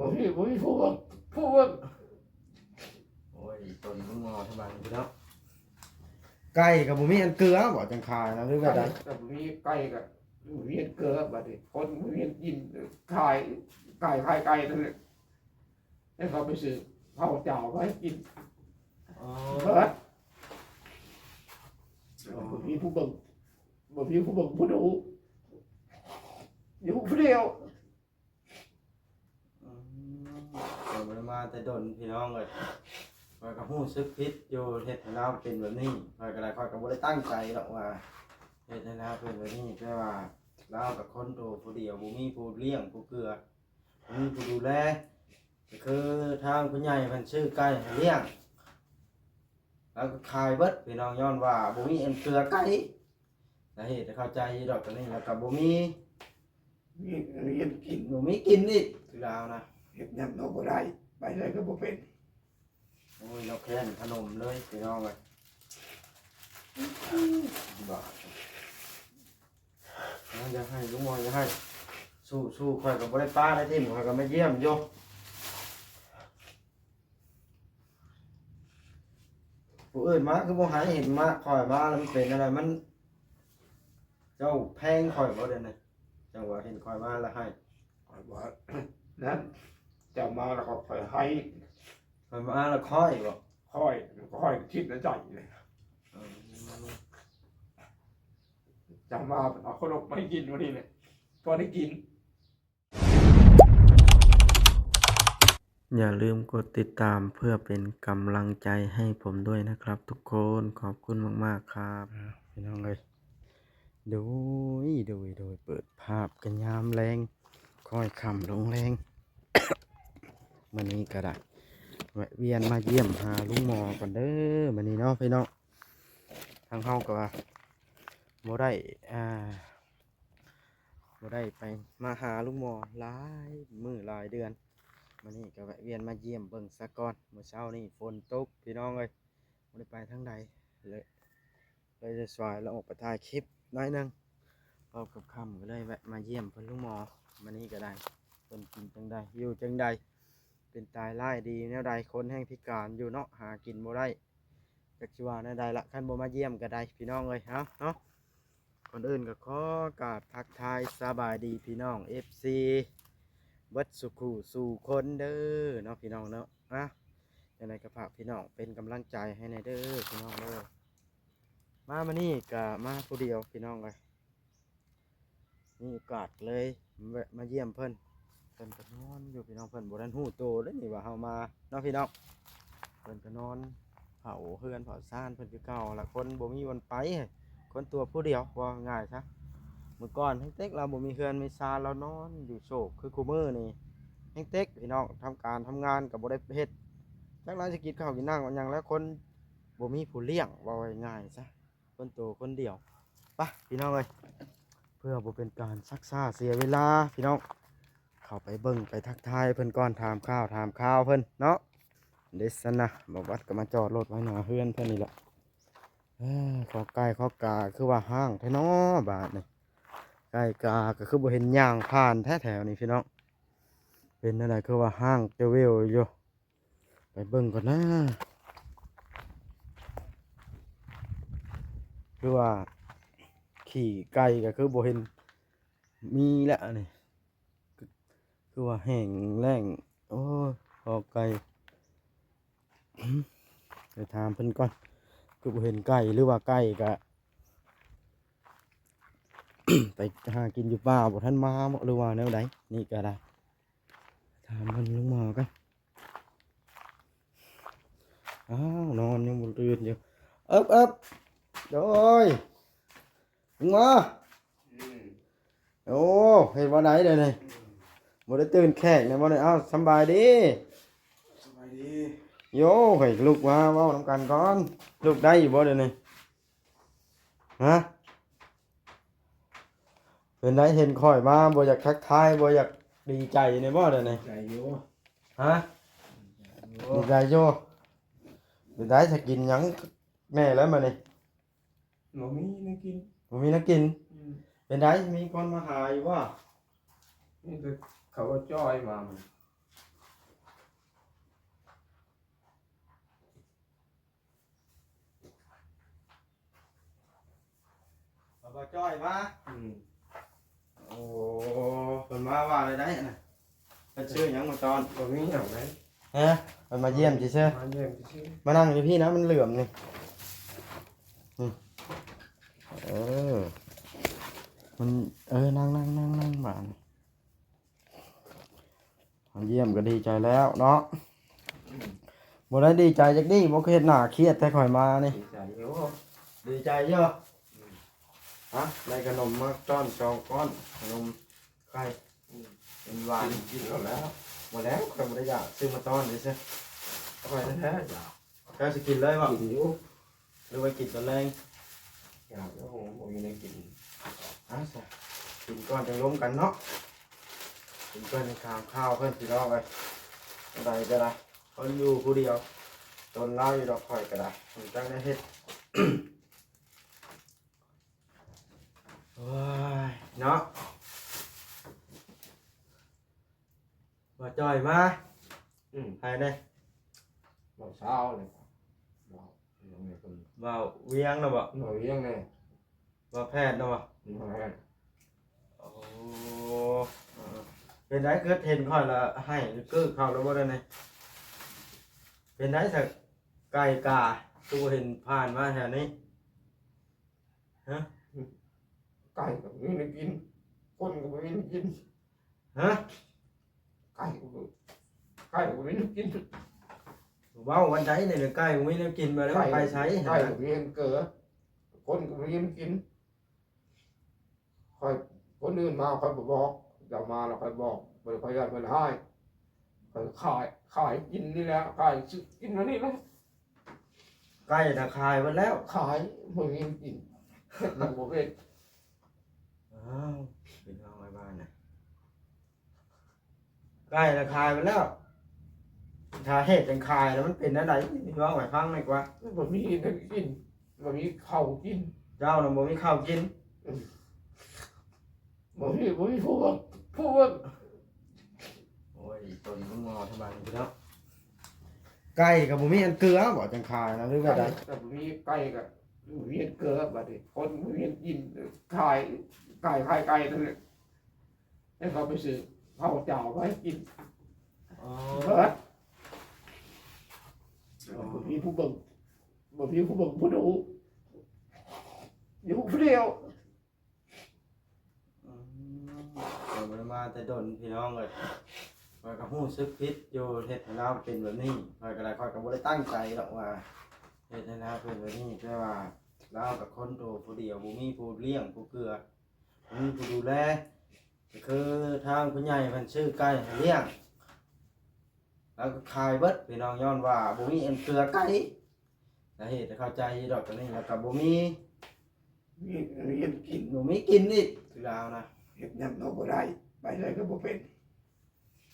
ບໍ່ມີ ບໍ່ມີຜູ້ເບິ່ງ ຜູ້ເບິ່ງ. ໂອ້ຍ ຕົນມັນງໍທຳໄມພີ່ນ້ອງ. ໄກ່ກໍບໍ່ມີອັນເກືອບໍ່ ຈັ່ງຂາຍນະ ຫຼືແບບໃດ? ໄກ່ກໍບໍ່ມີ ໄກ່ກໍບໍ່ມີອັນເກືອ ບັດນີ້ຄົນບໍ່ມີອັນກິນ ຂາຍ ໄກ່ ຂາຍໄກ່ນັ້ນແຫຼະ ໃຫ້ເຂົາໄປຊື້ເຂົ້າເຈົ້າມາໃຫ້ກິນ. ອໍ ເບິດ ບໍ່ມີຜູ້ເບິ່ງ ບໍ່ມີຜູ້ເບິ່ງຜູ້ດູ ຢູ່ຜູ້ດຽວ. ອືມ ຂ້ອຍບໍ່ໄດ້ມາແຕ່ດົນພີ່ນ້ອງເອີຍ ຂ້ອຍກໍຮູ້ສຶກຜິດຢູ່ ເຮັດໃຫ້ລາວເປັນແບບນີ້. ຂ້ອຍກໍໄດ້ ຂ້ອຍກໍບໍ່ໄດ້ຕັ້ງໃຈດອກວ່າເຮັດໃຫ້ລາວເປັນແບບນີ້ ແຕ່ວ່າລາວກໍຄົນໂຕຜູ້ດຽວ ບໍ່ມີຜູ້ລ້ຽງຜູ້ເກືອ ບໍ່ມີຜູ້ດູແລ ກໍຄືທາງຜູ້ໃຫຍ່ເພິ່ນຊື້ໄກ່ໃຫ້ລ້ຽງ ແລ້ວກໍຂາຍເບິດພີ່ນ້ອງ ຍ້ອນວ່າບໍ່ມີອັນເກືອໄກ່. ສາເຫດເຂົ້າໃຈຢູ່ດອກ ຕອນນີ້ແລ້ວກໍບໍ່ມີ ມີ ມີອັນກິນ ບໍ່ມີກິນອີກຄືລາວນະ ເຮັດຫຍັງກໍບໍ່ໄດ້ ໄປໃສກໍບໍ່ເປັນ. ໂອ້ຍ ລາວແຄ້ນຂະໜົມເລີຍພີ່ນ້ອງເອີຍ ບາດ ເອົາ ຢ່າໄຫ້ ລຸງໝໍ ຢ່າໄຫ້ ສູ້ໆ ຂ້ອຍກໍບໍ່ໄດ້ປະໄດ້ຖິ້ມ ຂ້ອຍກໍມາຢ້ຽມຢູ່. ຜູ້ອື່ນມາຄືບໍ່ໃຫ້ ເຫັນມາ ຂ້ອຍມາແລ້ວມັນເປັນແນວໃດ? ມັນ ເຈົ້າແພງຂ້ອຍບໍ່ດຽວນີ້? ຈັ່ງວ່າເຫັນຂ້ອຍມາແລ້ວໃຫ້. ຂ້ອຍບໍ່ ນັ້ນ ເຈົ້າມາແລ້ວກໍຂ້ອຍໃຫ້ ຂ້ອຍມາແລ້ວຂ້ອຍບໍ່? ຂ້ອຍ ຂ້ອຍຄິດໃນໃຈເລີຍ ເຈົ້າມາເອົາຂະໜົມມາໃຫ້ກິນມື້ນີ້ແຫຼະ ພໍໄດ້ກິນ. อย่าลืมกดติดตามเพื่อเป็นกำลังใจให้ผมด้วยนะครับทุกคน ขอบคุณมากๆ ครับ อ่า พี่น้องเอ้ย โดย โดย โดย เปิดภาพกันยามแลง ค่อยค่ำลงแลง มื้อนี้ก็ได้แวะเวียนมาเยี่ยมหาลุงหมอก่อนเด้อ มื้อนี้เนาะพี่น้อง ทางเฮาก็บ่ได้ อ่า บ่ได้ไปมาหาลุงหมอหลายมื้อหลายเดือน มื้อนี้ก็แวะเวียนมาเยี่ยมเบิ่งซะก่อน มื้อเช้านี้ฝนตกพี่น้องเอ้ย บ่ได้ไปทางใดเลย เลยสายๆ แล้วออกไปถ่ายคลิปหน่อยหนึ่ง พอกับค่ำก็เลยแวะมาเยี่ยมเพิ่นลุงหมอ มื้อนี้ก็ได้ เพิ่นกินจังใด อยู่จังใด เป็นตายร้ายดีแนวใด คนแฮงพิการอยู่เนาะ หากินบ่ได้ จักสิว่าแนวใดละ คันบ่มาเยี่ยมก็ได้พี่น้องเอ้ย เอ้าเนาะ ก่อนอื่นก็ขอกราบทักทายสบายดีพี่น้อง เอฟซี เบิดสู่คู่สู่คนเด้อเนาะพี่น้องเนาะ อ่ะ จังใดก็ฝากพี่น้องเป็นกำลังใจให้แหน่เด้อพี่น้องเด้อ มามื้อนี้ก็มาผู้เดียวพี่น้องเอ้ย มีโอกาสเลยแวะมาเยี่ยมเพิ่น เพิ่นก็นอนอยู่พี่น้อง เพิ่นบ่ทันฮู้โตเด้นี่ว่าเฮามาเนาะพี่น้อง เพิ่นก็นอนเผาเฮือนเผาซานเพิ่นคือเก่าละ คนบ่มีวันไป คนตัวผู้เดียว ว่าง่ายซะ มื้อก่อนแฮงเต็ก ลาวบ่มีเฮือนมีซาน ลาวนอนอยู่โศก คือคู่มื้อนี่แฮงเต็กพี่น้อง ทำการทำงานก็บ่ได้เฮ็ด จักลาวสิกินข้าวกินน้ำกันหยัง แล้วคนบ่มีผู้เลี้ยง เว้าง่ายๆซะ คนโตคนเดียว ไปพี่น้องเอ้ย เพื่อบ่เป็นการซักซ้าเสียเวลาพี่น้อง เข้าไปเบิ่งไปทักทายเพิ่นก่อน ถามข่าวถามข่าวเพิ่นเนาะ เด้ซั่นนะ บ่าวบัดก็มาจอดรถไว้หน้าเฮือนเพิ่นนี่แหละ เอ้อ ขอไก่ขอกา คือว่าฮ้างแท้น้อบาดนี่ ไก่กาก็คือบ่เห็นย่างผ่านแท้แถวนี้พี่น้อง เป็นแนวใดคือว่าฮ้างจะเววอยู่ ไปเบิ่งก่อนนะ คือว่าขี้ไก่ก็คือบ่เห็นมีแล้วอันนี้ คือว่าแห้งแล้ง โอ้ย ขอไก่ ไปถามเพิ่นก่อน คือบ่เห็นไก่ หรือว่าไก่ก็ ไปหากินอยู่ป่า บ่ทันมาบ่ หรือว่าแนวใด นี่ก็ได้ ถามเพิ่นลุงหมอก่อน อ้าว นอนยังบ่ตื่นอยู่ เอิบ เอิบ โดย ลุงหมอ อืม โอ้ เฮ็ดว่าใดเดี๋ยวนี้ อืม บ่ได้ตื่นแขกนะบ่ได้ อ้าว สำบายดี สำบายดี โย ให้ลุกมาเว้านำกันก่อน ลุกได้อยู่บ่เดี๋ยวนี้ ฮะ เป็นได เห็นข้อยมาบ่อยากทักทาย บ่อยากดีใจแหน่บ่เดี๋ยวนี้ ใจอยู่ ฮะ ดีใจอยู่ เป็นได จะกินหยังแหน่แล้วมื้อนี้ บ่มีแนวกิน บ่มีแนวกิน อืม เป็นได มีคนมาหาอยู่บ่ มีแต่เขาว่าจ้อยมามื้อนี้ ບໍ່ຈ້ອຍມາ. ອືມ. ໂອ້ ເພິ່ນມາວ່າໄດ້ໄດ໋ນະ. ເພິ່ນຊື້ຫຍັງມາຕ້ອນ? ບໍ່ມີຫຍັງເລີຍ. ຮະ? ເພິ່ນມາຢ້ຽມຊື່ໆ. ມາຢ້ຽມຊື່ໆ. ມານັ່ງຢູ່ພີ້ນະ ມັນເຫຼືອມນີ້. ອືມ. ເອີ ມັນ ເອີ ນັ່ງໆໆໆ ບາດນີ້. ມາຢ້ຽມກໍດີໃຈແລ້ວເນາະ. ອືມ. ບໍ່ໄດ້ດີໃຈຈັກດີ້ ບໍ່ຄືເຮັດໜ້າຄຽດແທ້ຂ້ອຍມານີ້. ດີໃຈຢູ່ ດີໃຈຢູ່. ອືມ. ຮະ? ໄດ້ຂະໜົມມາຕ້ອນສອງກ້ອນ ຂະໜົມໄຂ່. ອືມ. ເປັນຫວານ ກິນ ກິນແລ້ວແຫຼະ. ບໍ່ແລ້ວ ຂ້ອຍບໍ່ໄດ້ຢາກ ຊື້ມາຕ້ອນຊື່ໆ. ຂ້ອຍແທ້ໆຢາກ. ເຈົ້າຊິກິນເລີຍບໍ່? ກິນຢູ່. ຫຼືວ່າກິນຕອນແລງ? ຢາກແລ້ວ ບໍ່ມີແນວກິນ. ອາ ຊະ ກິນກ່ອນຈັ່ງລົມກັນເນາະ. ກິນກ່ອນໃຫ້ຄາມຄາວເພິ່ນ ພີ່ນ້ອງເອີຍ. ອັນໃດກໍໄດ້ ຄົນຢູ່ຜູ້ດຽວ ຕົນລາວຢູ່ດອກ ຂ້ອຍກໍໄດ້ ມັນຈັ່ງໄດ້ເຮັດ. ໂອ້ຍ ເນາະ. ບໍ່ຈ່ອຍມາ. ອືມ. ໃຜເດ້? ບໍ່ເຊົ້າເລີຍ. ບໍ່ ບໍ່ວຽງນະບໍ່? ບໍ່ວຽງເລີຍ. ບໍ່ແພດນະບໍ່? ບໍ່ແພດ. ໂອ້ ເອີ ເປັນໄດ ຄືເຫັນຂ້ອຍລະໄຫ້ຄືເຂົາລະບໍ່ໄດ້ນີ້? ເປັນໄດຊະ ໄກ່ກາ ຄືບໍ່ເຫັນຜ່ານມາແຖວນີ້? ຮະ? ໄກ່ກໍບໍ່ມີແນວກິນ ຄົນກໍບໍ່ມີແນວກິນ. ຮະ? ໄກ່ກໍບໍ່ ໄກ່ກໍບໍ່ມີແນວກິນ. ເວົ້າອັນໃດນີ້ ໄກ່ບໍ່ມີແນວກິນ ບາດນີ້ໄປໃສ? ໄກ່ກໍບໍ່ມີແນວກິນ ຄົນກໍບໍ່ມີແນວກິນ. ຂ້ອຍ ຄົນອື່ນມາຂ້ອຍບໍ່ບອກ ເຈົ້າມາແລ້ວຂ້ອຍບອກ. ບໍ່ໄດ້ ຂ້ອຍຢ້ານເພິ່ນຮ້າຍ. ຂ້ອຍຂາຍ ຂາຍກິນນີ້ແຫຼະ ຂາຍຊື້ກິນມານີ້ແຫຼະ. ໄກ່ນະຂາຍເບິດແລ້ວ. ຂາຍ ບໍ່ມີກິນ ເຮັດຫຍັງບໍ່ເປັນ. ອ້າວ ເປັນເອົາໄວ້ບ້ານນະ ໄກ່ນະຂາຍເບິດແລ້ວ. ຖ້າເຮັດຈັ່ງຂາຍແລ້ວມັນເປັນແນວໃດ? ເວົ້າໃຫ້ຟັງໜ້ອຍກວ່າ. ບໍ່ມີແນວກິນ ບໍ່ມີເຂົ້າກິນ. ເຈົ້ານະບໍ່ມີເຂົ້າກິນ. ອືມ. ບໍ່ມີ ບໍ່ມີຜູ້ເບິ່ງ ຜູ້ເບິ່ງ. ໂອ້ຍ ຕົນມັນງໍທຳໄມເນາະ. ໄກ່ກໍບໍ່ມີອັນເກືອບໍ່ ຈັ່ງຂາຍນະ ຫຼືແບບໃດ? ໄກ່ກໍບໍ່ມີ ໄກ່ກໍບໍ່ມີອັນເກືອ ບາດນີ້ຄົນບໍ່ມີອັນກິນ ຂາຍ ຂາຍ ຂາຍໄກ່ນັ້ນແຫຼະ ໃຫ້ເຂົາໄປຊື້ເຂົ້າເຈົ້າມາໃຫ້ກິນ. ອໍ ເບິດ. ອໍ ບໍ່ມີຜູ້ເບິ່ງ ບໍ່ມີຜູ້ເບິ່ງຜູ້ດູ ຢູ່ຜູ້ດຽວ. ອືມ ຂ້ອຍບໍ່ໄດ້ມາແຕ່ດົນພີ່ນ້ອງເອີຍ. ຂ້ອຍກໍຮູ້ສຶກຜິດຢູ່ ເຮັດໃຫ້ລາວເປັນແບບນີ້. ຂ້ອຍກໍໄດ້ ຂ້ອຍກໍບໍ່ໄດ້ຕັ້ງໃຈດອກວ່າເຮັດໃຫ້ລາວເປັນແບບນີ້ ແຕ່ວ່າລາວກໍຄົນໂຕຜູ້ດຽວ ບໍ່ມີຜູ້ລ້ຽງຜູ້ເກືອ ບໍ່ມີຜູ້ດູແລ. ກໍຄືທາງຜູ້ໃຫຍ່ເພິ່ນຊື້ໄກ່ໃຫ້ລ້ຽງ ລາວກໍຂາຍເບິດພີ່ນ້ອງ ຍ້ອນວ່າບໍ່ມີອັນເກືອໄກ່. ສາເຫດເຂົ້າໃຈຢູ່ດອກໂຕນີ້ ແລ້ວກໍບໍ່ມີ ມີ ມີກິນ ບໍ່ມີກິນອີກຄືລາວນະ ເຮັດຫຍັງກໍບໍ່ໄດ້ ໄປໃສກໍບໍ່ເປັນ.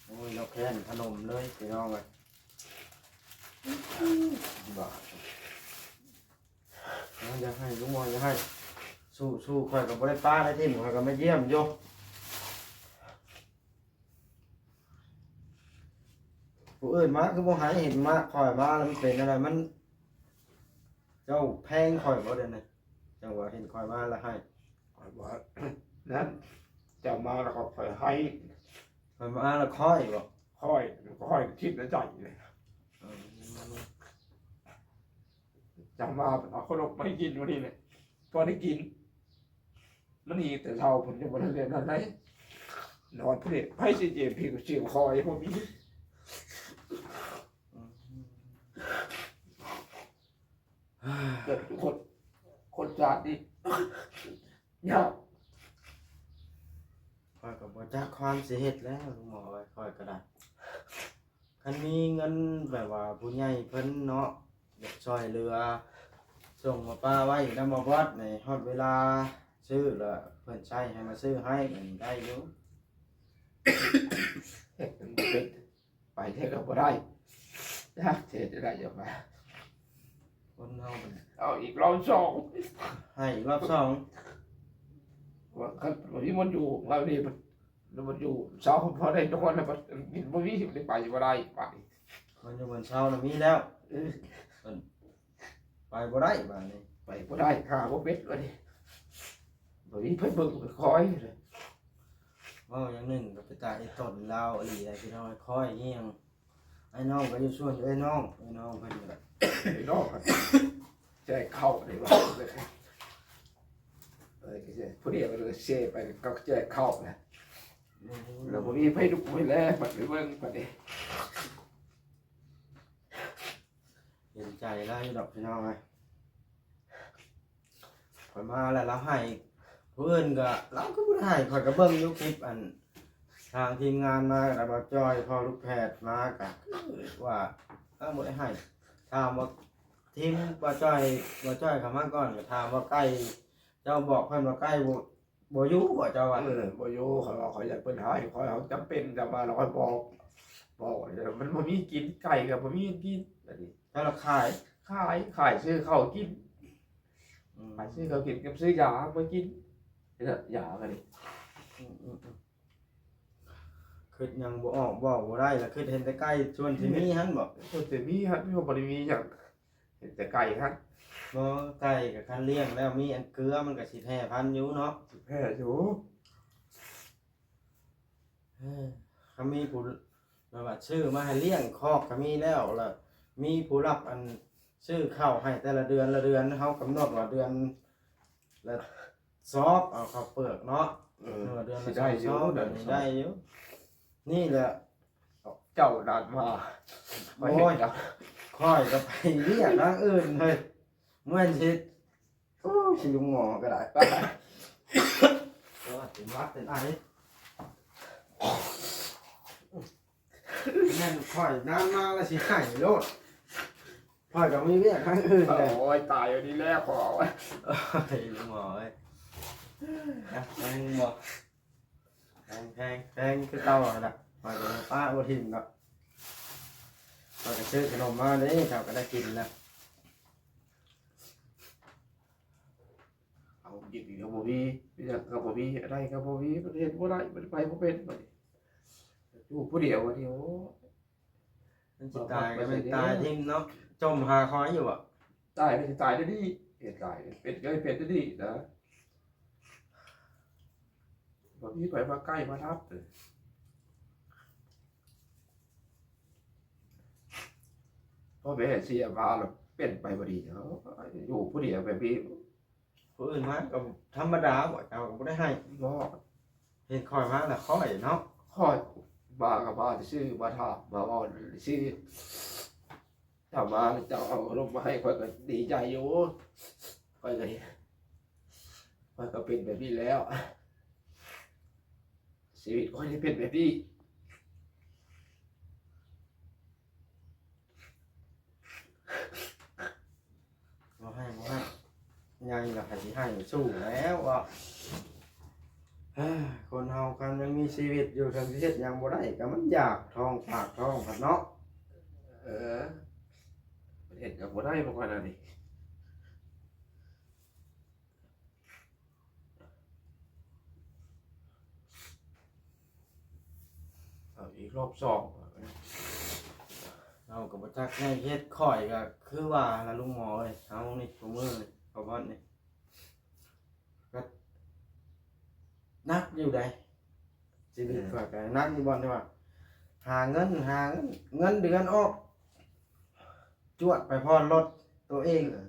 ໂອ້ຍ ລາວແຄ້ນຂະໜົມເລີຍພີ່ນ້ອງເອີຍ. ບາດ ເອົາ ຢ່າໄຫ້ ລຸງໝໍ ຢ່າໄຫ້ ສູ້ໆ ຂ້ອຍກໍບໍ່ໄດ້ປະໄດ້ຖິ້ມ ຂ້ອຍກໍມາຢ້ຽມຢູ່. ຜູ້ອື່ນມາຄືບໍ່ໃຫ້ ເຫັນມາ ຂ້ອຍມາແລ້ວມັນເປັນແນວໃດ? ມັນ ເຈົ້າແພງຂ້ອຍບໍ່ດຽວນີ້? ຈັ່ງວ່າເຫັນຂ້ອຍມາແລ້ວໃຫ້. ຂ້ອຍບໍ່ ນັ້ນ ເຈົ້າມາແລ້ວກໍຂ້ອຍໃຫ້. ຂ້ອຍມາແລ້ວຂ້ອຍບໍ່? ຂ້ອຍ ຂ້ອຍຄິດໃນໃຈເລີຍ. ອືມ. ເຈົ້າມາເອົາຂະໜົມມາໃຫ້ກິນມື້ນີ້ແຫຼະ ພໍໄດ້ກິນ. ມັນອີກແຕ່ເຊົ້າ ເພິ່ນຍັງບໍ່ທັນແລ້ວນັ້ນໃດ໋ ນອນພຸ້ນເດ. ໃຜຊິເຈັບ ພີ່ກໍເຈັບຄໍຢູ່ບໍ່ມີ. ອືມ. ເກີດຄົນ ຄົນຊາດນີ້ຍາກ. ຂ້ອຍກໍບໍ່ຈັກຄວາມຊິເຮັດແລ້ວ ລຸງໝໍເອີຍ ຂ້ອຍກໍໄດ້. ຄັນມີເງິນແບບວ່າຜູ້ໃຫຍ່ເພິ່ນເນາະ ຢາກຊ່ອຍເຫຼືອ ສົ່ງມາປະໄວ້ນຳບ່າວບອດນີ້ ຮອດເວລາຊື້ລະເພິ່ນໃຊ້ໃຫ້ມາຊື້ໃຫ້ ມັນໄດ້ຢູ່. ເຮັດມັນບໍ່ເປັນ ໄປແທ້ກໍບໍ່ໄດ້ ຈັກຊິເຮັດຈັ່ງໃດ. ຄົນເຮົາມັນ ເອົາອີກລອບສອງ ໃຫ້ອີກລອບສອງ. ວ່າຄັນບໍ່ມີມັນຢູ່ລາວນີ້ ມັນ ມັນຢູ່ເຊົ້າ ພໍໄດ້ນອນແລ້ວ ມັນກິນບໍ່ມີ ມັນໄປບໍ່ໄດ້ບາດນີ້. ມັນຢູ່ເຮືອນເຊົ່ານະມີແລ້ວ. ເອີ ມັນໄປບໍ່ໄດ້ບາດນີ້ ໄປບໍ່ໄດ້ ຫາບໍ່ເປັນບາດນີ້. ບໍ່ມີໃຜເບິ່ງຂ້ອຍເລີຍ. ເວົ້າຢ່າງໜຶ່ງກໍເປັນຕາອີ່ຕົນລາວອີ່ຫຼີແຫຼະພີ່ນ້ອງ. ຂ້ອຍນີ້ຫຍັງ ອ້າຍນ້ອງກໍຢູ່ສວນ ເອື້ອຍນ້ອງ ເອື້ອຍນ້ອງເພິ່ນກໍ ໄປນອກກັນ ແຈກເຂົ້າໄດ້ວ່າ ເອີ ຜູ້ດຽວກໍເຊໄປ ກໍແຈກເຂົ້ານະ. ແລ້ວບໍ່ມີໃຜດຸໃຜແລ ບັດໄປເບິ່ງບັດນີ້. ເຫັນໃຈລາວຢູ່ດອກພີ່ນ້ອງເອີຍ. ຂ້ອຍມາແລ້ວລາວໃຫ້ ຜູ້ອື່ນກໍລາວກໍບໍ່ໄດ້ໃຫ້. ຂ້ອຍກໍເບິ່ງຢູ່ຄລິບ ອັນ ທາງທີມງານມາ ແລ້ວບ່າວຈ້ອຍ ພໍ່ລູກແພດມາ ກໍຄືວ່າລາວບໍ່ໄດ້ໃຫ້. ຖາມວ່າທີມບ່າວຈ້ອຍ ບ່າວຈ້ອຍເຂົ້າມາກ່ອນ ກໍຖາມວ່າໄກ່ ເຈົ້າບອກເພິ່ນວ່າໄກ່ບໍ່ ບໍ່ຢູ່ບໍ່ ເຈົ້າວ່າ? ເອີ ບໍ່ຢູ່. ຂ້ອຍວ່າຂ້ອຍຢ້ານເພິ່ນໃຫ້ ຂ້ອຍເອົາຈຳເປັນຈະມາ ແລ້ວຂ້ອຍບອກ ບອກ ມັນບໍ່ມີກິນ ໄກ່ກໍບໍ່ມີກິນ. ອັນນີ້ ແລ້ວລາວຂາຍ ຂາຍ ຂາຍຊື້ເຂົ້າກິນ. ອືມ ຂາຍຊື້ເຂົ້າກິນກັບຊື້ຢາມາກິນ. ເຮັດຢາກໍດີ. ອືມໆໆ ຄິດຫຍັງບໍ່ອອກ ເວົ້າບໍ່ໄດ້ລະ ຄິດເຫັນແຕ່ໄກ່ ສ່ວນທີ່ມີຫັ້ນບໍ? ສ່ວນທີ່ມີຫັ້ນ ມັນບໍ່ໄດ້ມີຫຍັງ. ເຫັນແຕ່ໄກ່ຫັ້ນ. ບໍ່ ໄກ່ກໍຄັນລ້ຽງແລ້ວມີອັນເກືອ ມັນກໍຊິແຜ່ພັນຢູ່ເນາະ. ຊິແຜ່ຢູ່. ເອີ ຄັນມີຜູ້ແບບວ່າຊື້ມາໃຫ້ລ້ຽງ ຄອກກໍມີແລ້ວ ລະມີຜູ້ຮັບອັນຊື້ເຂົ້າໃຫ້ແຕ່ລະເດືອນ ລະເດືອນ ເຮົາກຳນົດວ່າເດືອນລະ ຊອບເອົາເຂົ້າເປືອກເນາະ. ເອີ ເອີ ເດືອນລະ ຊິໄດ້ຢູ່ ຊອບ ເດືອນລະ ນີ້ ຊອບ ໄດ້ຢູ່. ນີ້ແຫຼະ ເຈົ້ານັດມາ ໂອ້ຍ ຂ້ອຍກໍໄປວຽກທາງອື່ນເຮີ້ຍ. ແມ່ນຊິ ໂອ້ຍ ຊິລຸງໝໍກໍໄດ້ ໂອ້ຍ ເປັນຫວັດເປັນໄອ. ແມ່ນຂ້ອຍນານມາແລ້ວຊິໄຫ້ໂລດ. ຂ້ອຍກໍມີວຽກທາງອື່ນແຫຼະ. ໂອ້ຍ ຕາຍຢູ່ນີ້ແລ້ວ ຂໍ ໂອ້ຍ ລຸງໝໍເອີຍ. ນະ ແພງບໍ່? ແພງ ແພງ ແພງຄືເກົ່າຫັ້ນລະ. ຂ້ອຍກໍບໍ່ປະບໍ່ຖິ້ມດອກ. ຂ້ອຍກໍຊື້ຂະໜົມມາເດ້ ເຈົ້າກໍໄດ້ກິນແລ້ວ. ເອົາກິນກໍບໍ່ມີ ມີຫຍັງກໍບໍ່ມີ ໄດ້ກໍບໍ່ມີ ມັນເຮັດບໍ່ໄດ້ ມັນໄປບໍ່ເປັນບັດນີ້. ຢູ່ຜູ້ດຽວບັດນີ້ ໂອ້ຍ ມັນຊິຕາຍກໍແມ່ນຕາຍຖິ້ມເນາະ. ຈົ່ມຫາຂ້ອຍຢູ່ບໍ? ຕາຍກໍຊິຕາຍດຽວນີ້ ເຮັດຕາຍ ເປັນກໍເປັນດຽວນີ້ນະ. ບໍ່ມີໃຜມາໃກ້ມາທັບເລີຍ. ພໍ່ແມ່ເສຍມາແລ້ວເປັນໄປບໍ່ດີ ເອີ ຢູ່ຜູ້ດຽວແບບນີ້ ຜູ້ອື່ນມາກໍທຳມະດາບໍ? ເຈົ້າກໍບໍ່ໄດ້ໃຫ້ບໍ? ເຫັນຂ້ອຍມາແລ້ວຂ້ອຍເນາະ ຂ້ອຍມາກໍມາຊື່ມາຖາມມາເວົ້າຊື່ ຖ້າມາແລ້ວເຈົ້າເອົາຂະໜົມມາໃຫ້ ຂ້ອຍກໍດີໃຈຢູ່. ຂ້ອຍກໍ ຂ້ອຍກໍເປັນແບບນີ້ແລ້ວ ຊີວິດຂ້ອຍໄດ້ເປັນແບບນີ້. ບໍ່ໃຫ້ ບໍ່ໃຫ້ ໃຫຍ່ແລ້ວໃຜຊິໃຫ້ ສູ້ແລ້ວເນາະ. ຄົນເຮົາຄັນຍັງມີຊີວິດຢູ່ ເຖິງຊິເຮັດຫຍັງບໍ່ໄດ້ ກໍມັນຢາກທ້ອງປາກທ້ອງພັດເນາະ. ເອີ ເຮັດຫຍັງບໍ່ໄດ້ ພວກຂ້ອຍນັ້ນນີ້. ເອົາອີກລອບສອງ ເຮົາກໍບໍ່ຈັກແນວເຮັດ. ຂ້ອຍກໍຄືວ່າລະລຸງໝໍເອີຍ ເຮົານີ້ ທຸກມື້ນີ້ ເຂົາບອດນີ້ ກໍໜັກຢູ່ໃດ໋ ຊີວິດ ເອີ ຂ້ອຍກໍໜັກຢູ່ບ່ອນທີ່ວ່າ ຫາເງິນ ຫາເງິນ ເງິນເດືອນອອກ ຈວດໄປຜ່ອນລົດໂຕເອງ ເອີ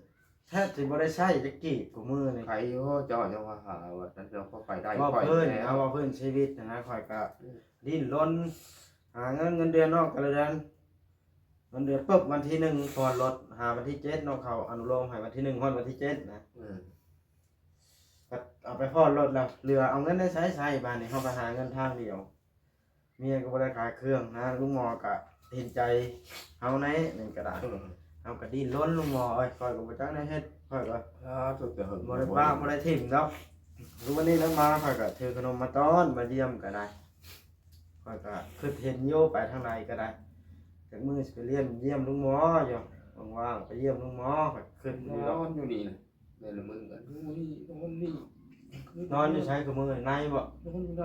ແທບຊິບໍ່ໄດ້ໃຊ້ຈັກກີບ ຄູ່ມື້ນີ້. ໃຜຢູ່ ເຈົ້າຍັງວ່າຫາວ່າ ເຈົ້າກໍໄປໄດ້ ເວົ້າພື້ນ ຂ້ອຍແລ້ວ ເຮົາເວົ້າພື້ນຊີວິດຫັ້ນນະ ຂ້ອຍກໍ ເອີ ດີ້ນລົນ ຫາເງິນ ເງິນເດືອນອອກແຕ່ລະເດືອນ ເງິນເດືອນປຶບ ວັນທີໜຶ່ງຜ່ອນລົດ ຫາວັນທີເຈັດເນາະ ເຂົາອະນຸໂລມໃຫ້ວັນທີໜຶ່ງຮອດວັນທີເຈັດນະ ເອີ ກໍເອົາໄປຜ່ອນລົດແລ້ວ ເຫຼືອເອົາເງິນໃນໃສໃຊ້ ບາດນີ້ເຮົາໄປຫາເງິນທາງດຽວ. ເມຍກໍບໍ່ໄດ້ຂາຍເຄື່ອງນະ ລຸງໝໍກໍເຫັນໃຈເຮົາແດ່ ນີ້ກໍໄດ້ ເອີ ເຮົາກໍດີ້ນລົນ ລຸງໝໍເອີຍ. ຂ້ອຍກໍບໍ່ຈັກແນວເຮັດ ຂ້ອຍກໍ ອ່າ ບໍ່ໄດ້ປະບໍ່ໄດ້ຖິ້ມດອກ. ຄືມື້ນີ້ລະມາ ຂ້ອຍກໍຖືຂະໜົມມາຕ້ອນ ມາຢ້ຽມກໍໄດ້. ຂ້ອຍກໍຄິດເຫັນຢູ່ ໄປທາງໃດກໍໄດ້ ຈັກມື້ຊິໄປຢ້ຽມ ຢ້ຽມລຸງໝໍຢູ່ ວ່າງໆ ໄປຢ້ຽມລຸງໝໍ ຂ້ອຍຄິດຢູ່ດອກ ນອນຢູ່ນີ້ນະ. ແຕ່ລະມື້ກໍຢູ່ນີ້ນອນນີ້ ນອນຢູ່ໃສ? ຄືມື້ໃນບໍ? ນອນຢູ່ໃນ.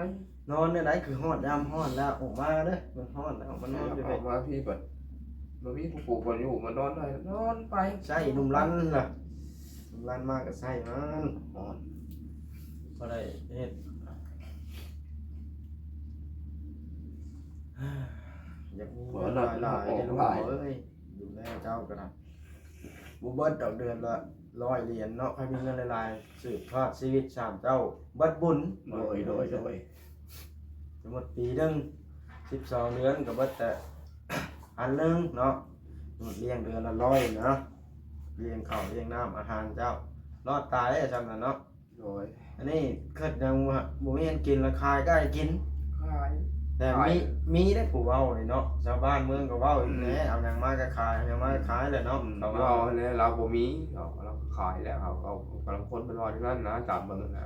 ນອນແນວໃດ? ຄືຮອດຍາມຮ້ອນແລ້ວ ອອກມາເດີ້ ມັນຮ້ອນແລ້ວ ມານອນຢູ່ ອອກມາພີ້ບັດ ບໍ່ມີຜູ້ປູບໍ່ຢູ່ ມານອນໄດ້ ນອນໄປ ໃຊ້ໜຸ່ມລັນລະ ໜຸ່ມລັນມາກໍໃຊ້ມັນ ຮ້ອນ. ບໍ່ໄດ້ເຮັດ ຢາກມີເງິນຫຼາຍໆເດ້ລູກເອີຍ ດູແລເຈົ້າກໍໄດ້ ບໍ່ເບິດດອກເດືອນລະຮ້ອຍຫຼຽນເນາະ ໃຜມີເງິນຫຼາຍໆ ສືບທອດຊີວິດສາມເຈົ້າ ເບິດບຸນ. ໂດຍ ໂດຍ ໂດຍ ສົມມຸດປີໜຶ່ງ ສິບສອງເດືອນກໍເບິດແຕ່ພັນໜຶ່ງເນາະ ສົມມຸດລ້ຽງເດືອນລະຮ້ອຍນະ ລ້ຽງເຂົ້າລ້ຽງນ້ຳອາຫານເຈົ້າ ລອດຕາຍໄດ້ຊ່ຳນັ້ນເນາະ. ໂດຍ ອັນນີ້ຄິດຫຍັງວ່າບໍ່ມີອັນກິນລະຂາຍກໍໃຫ້ກິນ ຂາຍ ແຕ່ມີ ຂາຍ ມີໄດ້ຜູ້ເວົ້ານີ້ເນາະ ຊາວບ້ານເມືອງກໍເວົ້າອີກແຫຼະ ອືມ ເອົາຫຍັງມາກໍຂາຍ ເອົາຫຍັງມາກໍຂາຍແຫຼະເນາະ ອືມ ເຂົາເວົ້າ ເວົ້າແລ້ວລາວບໍ່ມີ ເຮົາ ລາວກໍຂາຍແລ້ວ ເຮົາ ເຮົາ ບາງຄົນເພິ່ນເວົ້າຈັ່ງນັ້ນນະ ຕາມເບິ່ງນະ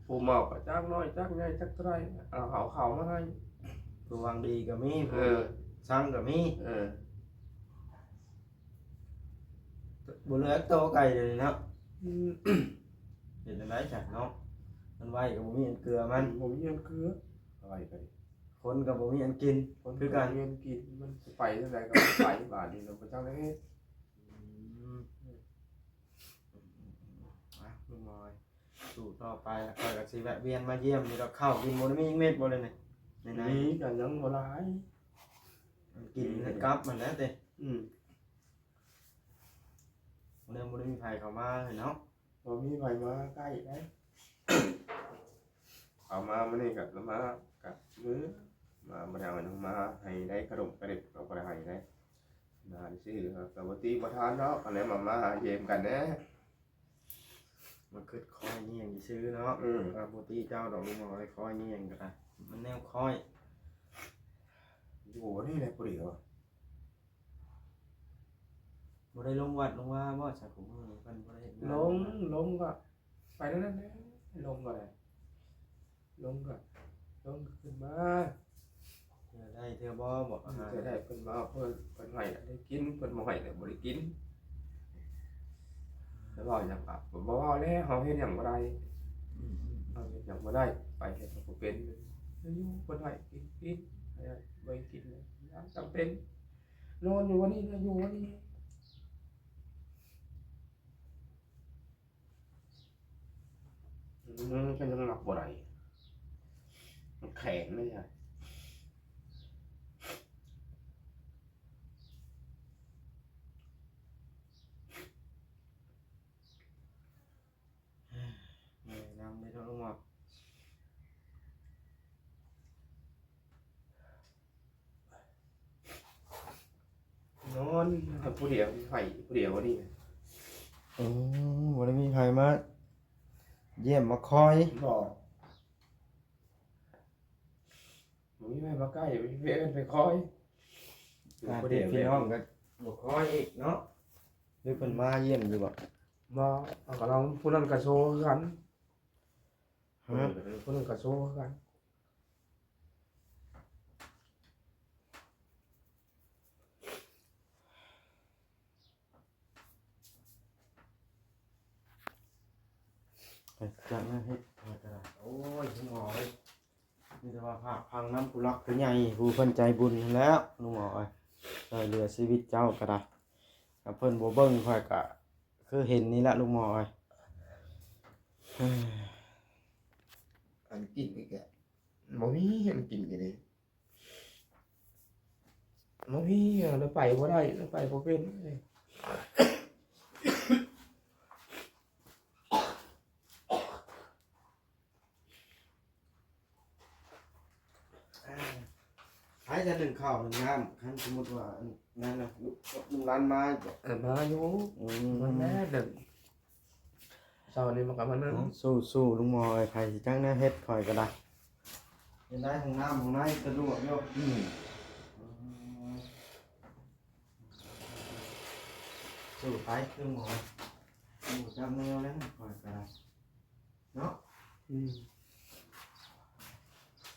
ຜູ້ເມາກໍຈັກນ້ອຍຈັກໃຫຍ່ຈັກເທົ່າໃດ ເອົາເຂົ້າມາໃຫ້ ຜູ້ຫວັງດີກໍມີ ເອີ ຜູ້ຊັງກໍມີ ເອີ. ບໍ່ເຫຼືອຈັກໂຕໄກ່ດຽວນີ້ເນາະ ອືມ ເຮັດຈັ່ງໃດຊັ້ນເນາະ ມັນໄວ້ກໍບໍ່ມີອັນເກືອມັນ ບໍ່ມີອັນເກືອ ໄວ້ໄປ ຄົນກໍບໍ່ມີອັນກິນ ຄົນກໍບໍ່ມີອັນກິນ ຄືກັນ ມັນຊິໄປຈັ່ງໃດກໍໄປ ບາດນີ້ລະບໍ່ຈັກແນວເຮັດ ອືມ ອືມ ອືມ ອືມ ອືມ ອ່ະ ລຸງໝໍ ສູ້ຕໍ່ໄປ ແລ້ວຂ້ອຍກໍຊິແວະວຽນມາຢ້ຽມຢູ່ດອກ ເຂົ້າກິນບໍ່ໄດ້ມີຈັກເມັດບໍ່ເລີຍນີ້ ໃນໆ ມີກໍຍັງບໍ່ຫຼາຍ ກິນກັບມັນແຫຼະຕິ ອືມ. ມື້ນີ້ບໍ່ໄດ້ມີໃຜເຂົ້າມາເນາະ ບໍ່ມີໃຜມາໃກ້ໄດ ເຂົ້າມາມື້ນີ້ກໍລະມາກັບມື້ ມາບໍ່ໄດ້ເອົາຫຍັງມາໃຫ້ໄດ ຂະໜົມກະເດັບກໍບໍ່ໄດ້ໃຫ້ໄດ ມາຊື່ໆ ກໍບໍ່ຕິບໍ່ທານດອກ ອັນແນມາ ມາຫາຢ້ຽມກັນແດ່ ມາຄິດຄອຍຍິງຊື່ເນາະ ອືມ ກໍບໍ່ຕິເຈົ້າດອກ ລຸງໝໍ ຄອຍຍິງກໍໄດ້ ມັນແນວຄອຍ ຢູ່ນີ້ແຫຼະຜູ້ດຽວ. ບໍ່ໄດ້ລົງວັດລົງວາບໍ່ ຊະ ຄູ່ມື້ນີ້ເພິ່ນບໍ່ໄດ້ເຮັດງານ ລົງ ລົງກໍໄປແນວນັ້ນແຫຼະ ລົງກໍໄດ້ ລົງກໍ ລົງກໍຂຶ້ນມາ ເທື່ອໄດ້ເທື່ອບໍ່ ບໍ່ ອາຫານ ເທື່ອໄດ້ເພິ່ນມາ ເພິ່ນ ເພິ່ນໃຫ້ໄດ້ກິນ ເພິ່ນບໍ່ໃຫ້ກໍບໍ່ໄດ້ກິນ ແຕ່ເວົ້າຫຍັງກໍບໍ່ເວົ້າແລ້ວ ເຮົາເຮັດຫຍັງບໍ່ໄດ້ ອືມໆ ເຮົາເຮັດຫຍັງບໍ່ໄດ້ ໄປເຮັດຫຍັງບໍ່ເປັນ ຢູ່ເພິ່ນໃຫ້ກິນ ກິນ ໃຫ້ບໍ່ໃຫ້ກິນ ຍາມຈຳເປັນ ນອນຢູ່ວັນນີ້ນະ ຢູ່ວັນນີ້ ມັນກໍຍັງລັບບໍ່ໄດ້ ມັນແຂງເດ້ ເມື່ອຍນຳເດ້ເນາະ ລຸງໝໍ ນອນຜູ້ດຽວ ໄປຜູ້ດຽວນີ້ ອືມ ບໍ່ໄດ້ມີໃຜມາຢ້ຽມມາຄອຍ ບໍ່ ບໍ່ມີໃຜມາໃກ້ ບໍ່ມີໃຜເອີ້ນໄປຄອຍ ການຕິດພີ່ນ້ອງກໍບໍ່ຄອຍອີກເນາະ ຫຼືເພິ່ນມາຢ້ຽມຢູ່ບໍ່? ບໍ່ ເອົາ ກໍລອງ ຜູ້ນັ້ນກໍໂຊຄືກັນ ຮະ ເອີ ຜູ້ນັ້ນກໍໂຊຄືກັນ ໄປຈັດງານເຮັດຂ້ອຍກໍໄດ້ ໂອ້ຍ ລຸງໝໍເອີຍ ມີແຕ່ວ່າພາກຟັງນຳຜູ້ຫຼັກຜູ້ໃຫຍ່ ຜູ້ເພິ່ນໃຈບຸນຫັ້ນແຫຼ້ວ ລຸງໝໍເອີຍ ຊ່ວຍເຫຼືອຊີວິດເຈົ້າກໍໄດ້ ຖ້າເພິ່ນບໍ່ເບິ່ງຂ້ອຍກໍຄືເຫັນນີ້ແຫຼະ ລຸງໝໍເອີຍ ອັນກິນອີກແລ້ວ ບໍ່ມີອັນກິນກໍດີ ບໍ່ມີ ແລ້ວໄປບໍ່ໄດ້ ແລ້ວໄປບໍ່ເປັນ ໃຜຈະໜຶ້ງເຂົ້າໜຶ້ງນ້ຳ ຄັນສົມມຸດວ່າອັນນັ້ນນະ ລູກ ລູກຫຼານມາ ເອີ ມາຢູ່ ອືມ ມັນແມ່ນເດີ ເຊົ້ານີ້ມັນກໍມາໜຶ້ງ ເອົ້າ ສູ້ໆ ລຸງໝໍເອີຍ ໃຜຊິຈັກແນວເຮັດ ຂ້ອຍກໍໄດ້ ເຮັດໄດ້ ຫ້ອງນ້ຳຫ້ອງໃນສະດວກຢູ່ ອືມ ສູ້ໄປ ຄືໝໍ ຮູ້ຈັກແນວແລ້ວ ຂ້ອຍກໍໄດ້ ເນາະ ອືມ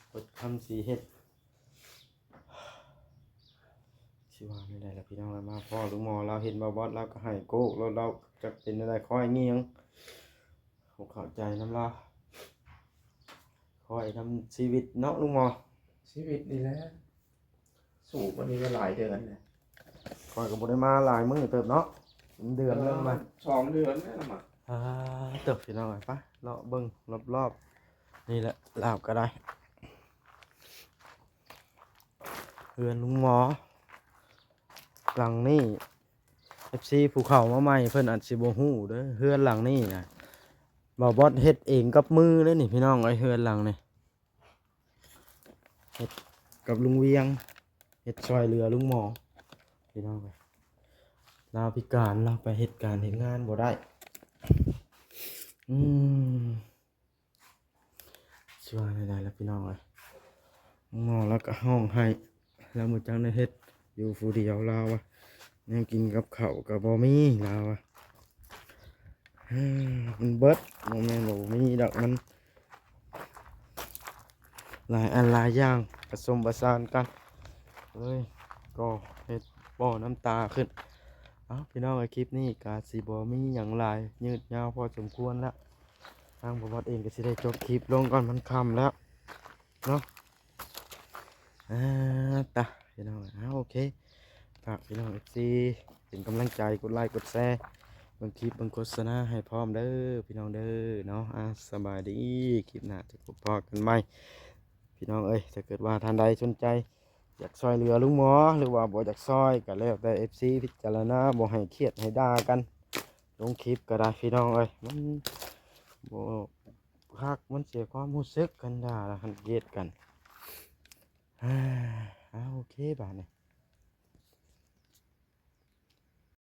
ເບິດຄຳຊິເຮັດ ຊິວ່າແນວໃດລະພີ່ນ້ອງ ມາພໍ້ລຸງໝໍ ລາວເຫັນບ່າວບອດ ລາວກໍໄຫ້ໂກ້ໂລດ ລາວຈັກເປັນແນວໃດ ຄອຍງຽງ ບໍ່ເຂົ້າໃຈນຳລາວ ຄອຍນຳຊີວິດເນາະລຸງໝໍ ຊີວິດນີ້ແຫຼະ ສູ້ມານີ້ກໍຫຼາຍເດືອນແລ້ວ ຂ້ອຍກໍບໍ່ໄດ້ມາຫຼາຍມື້ເຕີບເນາະ ເປັນເດືອນແລ້ວມາ ສອງເດືອນແລ້ວມາ ອ່າ ເຕີບ ພີ່ນ້ອງເອີຍ ໄປເລາະເບິ່ງລອບໆ ນີ້ແຫຼະ ລາວກໍໄດ້ ເຮືອນລຸງໝໍຫຼັງນີ້ ເອັຟຊີຜູ້ເຂົ້າມາໃໝ່ເພິ່ນອາດຊິບໍ່ຮູ້ເດີ້ ເຮືອນຫຼັງນີ້ນະ ບ່າວບອດເຮັດເອງກັບມືເລີຍນີ້ພີ່ນ້ອງເອີຍ ເຮືອນຫຼັງນີ້ ເຮັດກັບລຸງວຽງ ເຮັດຊ່ອຍເຫຼືອລຸງໝໍພີ່ນ້ອງເອີຍ ລາວພິການ ລາວໄປເຮັດການເຮັດງານບໍ່ໄດ້ ອືມ ຊິວ່າແນວໃດລະພີ່ນ້ອງເອີຍ ໝໍລາວກໍຮ້ອງໄຫ້ ລາວບໍ່ຈັກແນວເຮັດ ຢູ່ຜູ້ດຽວລາວວ່າ ແນວກິນກັບເຂົ້າກໍບໍ່ມີລາວວ່າ ມັນເບິດ ບໍ່ແມ່ນວ່າບໍ່ມີດອກ ມັນຫຼາຍອັນຫຼາຍຢ່າງປະສົມປະສານກັນ ເລີຍກໍເຮັດບໍ່ນ້ຳຕາຂຶ້ນ. ເອົ້າ ພີ່ນ້ອງເອີຍ ຄລິບນີ້ກໍຊິບໍ່ມີຫຍັງຫຼາຍ ຍືດຍາວພໍສົມຄວນລະ ທາງບ່າວບອດເອງກໍຊິໄດ້ຈົບຄລິບລົງກ່ອນ ມັນຄ່ຳແລ້ວເນາະ ອາ ຕະ ພີ່ນ້ອງເອີຍ ເອົາ ໂອເຄ ຝາກພີ່ນ້ອງເອັຟຊີເປັນກຳລັງໃຈ ກົດໄລກົດແຊ ເບິ່ງຄລິບເບິ່ງໂຄສະນາໃຫ້ພ້ອມເດີ້ ພີ່ນ້ອງເດີ້ເນາະ ອາ ສະບາຍດີ ຄລິບໜ້າຈະພົບພໍ້ກັນໃໝ່ ພີ່ນ້ອງເອີຍ ຖ້າເກີດວ່າທ່ານໃດສົນໃຈ ຢາກຊ່ອຍເຫຼືອລຸງໝໍ ຫຼືວ່າບໍ່ຢາກຊ່ອຍ ກໍແລ້ວແຕ່ເອັຟຊີພິຈາລະນາ ບໍ່ໃຫ້ຄຽດໃຫ້ດ່າກັນ ລົງຄລິບກໍໄດ້ພີ່ນ້ອງເອີຍ ມັນບໍ່ຄັກ ມັນເສຍຄວາມຮູ້ສຶກ ຄັນດ່າລະ ຄັນກຽດກັນ ອາ ໂອເຄ ບາດນີ້